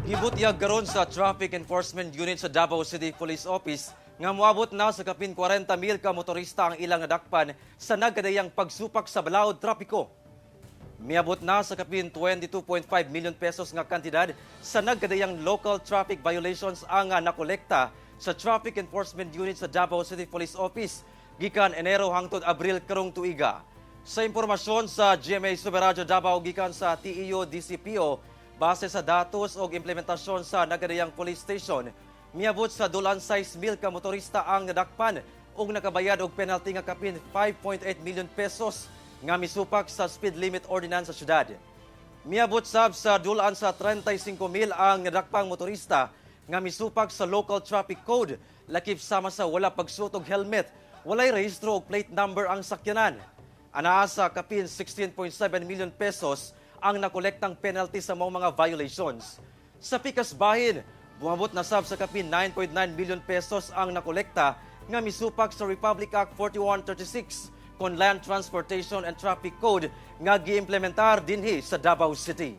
Gibutyag karon sa Traffic Enforcement Unit sa Davao City Police Office nga moabot na sa kapin 40 mil ka motorista ang ilang nadakpan sa nagkadayang pagsupak sa balaod trapiko. Miabot na sa kapin 22.5 million pesos nga kantidad sa nagkadayang local traffic violations ang nakolekta sa Traffic Enforcement Unit sa Davao City Police Office gikan Enero hangtod Abril karong tuiga. Sa impormasyon sa GMA Super Radyo Davao gikan sa TEU DCPO, base sa datos og implementasyon sa nagkadayang police station, miabot sa dulan 6 mil ka motorista ang nadakpan ug nakabayad og penalty nga kapin 5.8 million pesos nga misupak sa speed limit ordinance sa syudad. Miabot sab sa dulaan sa 35 mil ang nadakpang motorista nga misupak sa local traffic code, lakip sama sa wala pagsuot og helmet, walay rehistro og plate number ang sakyanan. Anaa sa kapin 16.7 million pesos ang nakolektang penalty sa maong mga violations. Sa pikas bahin, bumabot na sab sa kapin 9.9 million pesos ang nakolekta nga misupak sa Republic Act 4136 kon Land Transportation and Traffic Code nga giimplementar dinhi sa Davao City.